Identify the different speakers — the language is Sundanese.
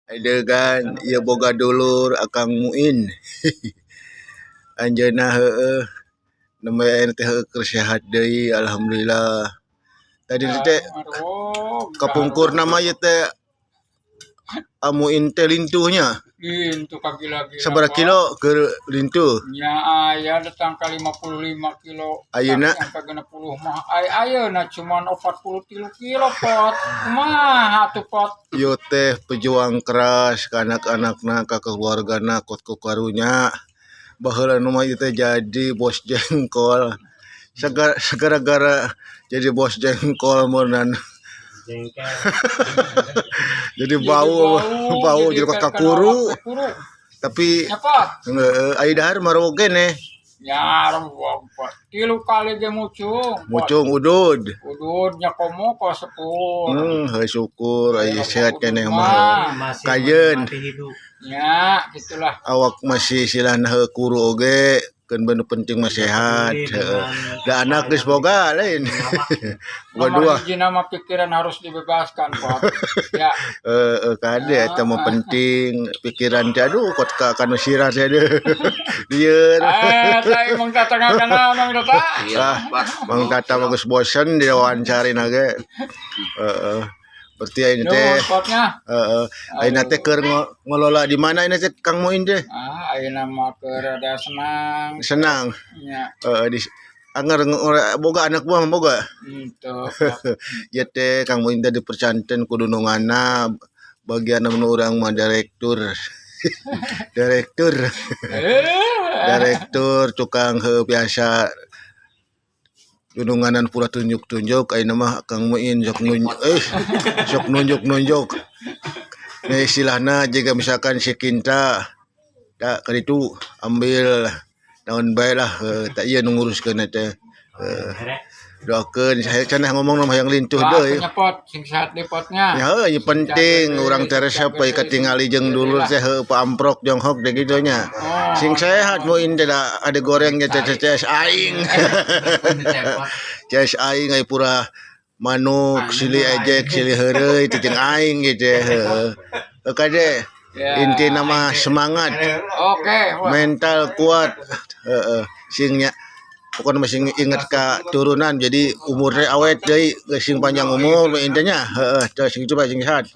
Speaker 1: Adegan ieu boga dulur, Akang Muin. Anjeunna heueuh nembe teh heueuh keur sehat deui, alhamdulillah. Tadi teh kapungkurna mah ieu teh Muin teh lintuhnya.
Speaker 2: Lintuh kagila-gila.
Speaker 1: Sabaraha kilo keur lintuh?
Speaker 2: Nya aya datang ka 55 kilo.
Speaker 1: Ayeuna?
Speaker 2: Sampai 60 mah. Ay, ayeuna cuman 43 kilo, Pot. Kumaha atuh, Pot?
Speaker 1: Ieu teh pejuang keras ka anak-anakna, ka keluargana, kot ku karunya. Baheula nu mah ieu teh jadi bos jengkol. Sagara-gara jadi bos jengkol meunan
Speaker 3: Jengkel.
Speaker 1: Jadi bau bau, jadi
Speaker 2: kayak
Speaker 1: kakuru.
Speaker 2: Kena kuru.
Speaker 1: Tapi
Speaker 2: Ya, Pot.
Speaker 1: Heeh, aya dahar marowok keneh.
Speaker 2: Ya, rewog, Pot. Tilu kali ge mucung, Pot.
Speaker 1: Mucung udud.
Speaker 2: Ududnya komo ko sepur.
Speaker 1: Heuh, syukur aya sehat keneh mah.
Speaker 2: Ah.
Speaker 3: Masih
Speaker 1: Kajeun.
Speaker 3: menikmati hidup.
Speaker 2: Ya, gitulah.
Speaker 1: Awak masih silahna heuh kuru oge, keun nu penting mah sehat.
Speaker 3: Peduli
Speaker 1: Heeh.
Speaker 3: dengan
Speaker 1: Da anak geus boga lain. Boga
Speaker 2: Nomor
Speaker 1: dua.
Speaker 2: hiji nama pikiran harus dibebaskan, Pot. Ya.
Speaker 1: Heeh, kade eta mah penting pikiran teh, aduh, kot ka kanu sirah teh, aduh. Lieur.
Speaker 2: Eh, tadi Mang Tata ngakana, Mang Tata.
Speaker 1: Ah, Mang Tata bagus bosen diwawancarin ge. Heeh. Berarti ayeuna teh
Speaker 2: Nuhun, Potnya.
Speaker 1: Heeh. Ayeuna teh keur ngelola di mana ini teh, Kang Muin teh?
Speaker 2: Ah, ayeuna mah keur rada senang.
Speaker 1: Senang.
Speaker 2: Nya,
Speaker 1: Heeh, di anger boga anak buah mah boga.
Speaker 2: Henteu, Pot.
Speaker 1: Ieu teh Kang Muin teh dipercanten ku dununganna, bagian nu urang mah direktur. Direktur.
Speaker 2: Eh,
Speaker 1: Direktur tukang heuh biasa dununganan pura tunjuk-tunjuk, ayeuna mah Kang Muin sok nunjuk, eh, sok nunjuk-nunjuk. Nah, istilahna jika misalkan si Kinta tak kaditu ambil naon bae lah, tak ieu nu nguruskeun teh.
Speaker 3: Here.
Speaker 1: Doakeun saya cenah ngomong mah yang lintuh deui.
Speaker 2: Doakeun nya, Pot, sing sehat deui, Potnya.
Speaker 1: Ya heuh, ieu penting urang teh resep we katingali jeung dulur teh heuh paamprok jonghok teh kitu nya.
Speaker 2: Oh.
Speaker 1: Sing sehat Muin teh, da ade goreng nya teh CS aing. CS aing ai pura manuk silih ejek silih heureuy teh jeung aing gitu heuh. Heuh kade
Speaker 2: Ya.
Speaker 1: intina mah semangat,
Speaker 2: Oke, Pot.
Speaker 1: Mental kuat, heeh, sing nya pokoknya masih inget ka turunan, jadi umurnya awet deui, geus sing panjang umur intinya, heeh, teh sing coba sing sehat.